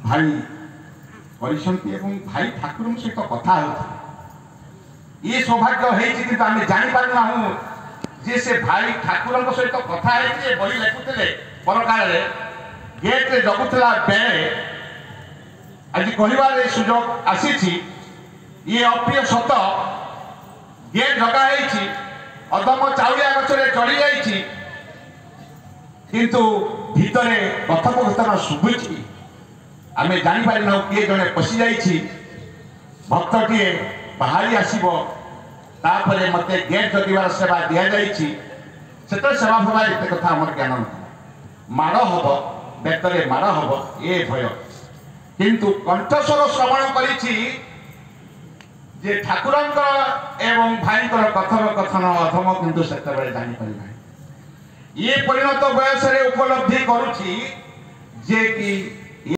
ଭାଇ କରିଛନ୍ତି ଏବଂ ଭାଇ ଠାକୁରଙ୍କ ସହିତ କଥା ହେଉଥିଲେ। ଇଏ ସୌଭାଗ୍ୟ ହେଇଛି, କିନ୍ତୁ ଆମେ ଜାଣିପାରୁନାହୁଁ ଯେ ସେ ଭାଇ ଠାକୁରଙ୍କ ସହିତ କଥା ହେଇକି ଏ ବହି ଲେଖୁଥିଲେ। ପରକାଳରେ ଗେଟ୍ରେ ଜଗୁଥିଲା ବେଳେ ଆଜି କହିବାର ସୁଯୋଗ ଆସିଛି। ଇଏ ଅପ୍ରିୟ ସତ, ଗେଟ୍ ଜଗା ହେଇଛି, ଅଦମ ଚାଉଳିଆ ଗଛରେ ଚଢ଼ି ଯାଇଛି, କିନ୍ତୁ ଭିତରେ କଥୋପକଥନ ଶୁଭୁଛି। ଆମେ ଜାଣିପାରିନାହୁଁ କିଏ ଜଣେ ପଶି ଯାଇଛି। ଭକ୍ତଟିଏ ବାହାରି ଆସିବ, ତାପରେ ମୋତେ ଗେଟ୍ ଜଗିବାର ସେବା ଦିଆଯାଇଛି। ସେତେବେଳେ ସେବା ଫେବା ଏତେ କଥା ଆମର ଜ୍ଞାନ ନଥିଲା। ମାଡ଼ ହବ, ବେତରେ ମାଡ଼ ହବ, ଏ ଭୟ। କିନ୍ତୁ କଣ୍ଠସ୍ୱର ଶ୍ରବଣ କରିଛି ଯେ ଠାକୁରଙ୍କର ଏବଂ ଭାଇଙ୍କର କଥୋପକଥନ। ଅଧମ କିନ୍ତୁ ସେତେବେଳେ ଜାଣିପାରି ନାହିଁ। ଇଏ ପରିଣତ ବୟସରେ ଉପଲବ୍ଧି କରୁଛି ଯେ କି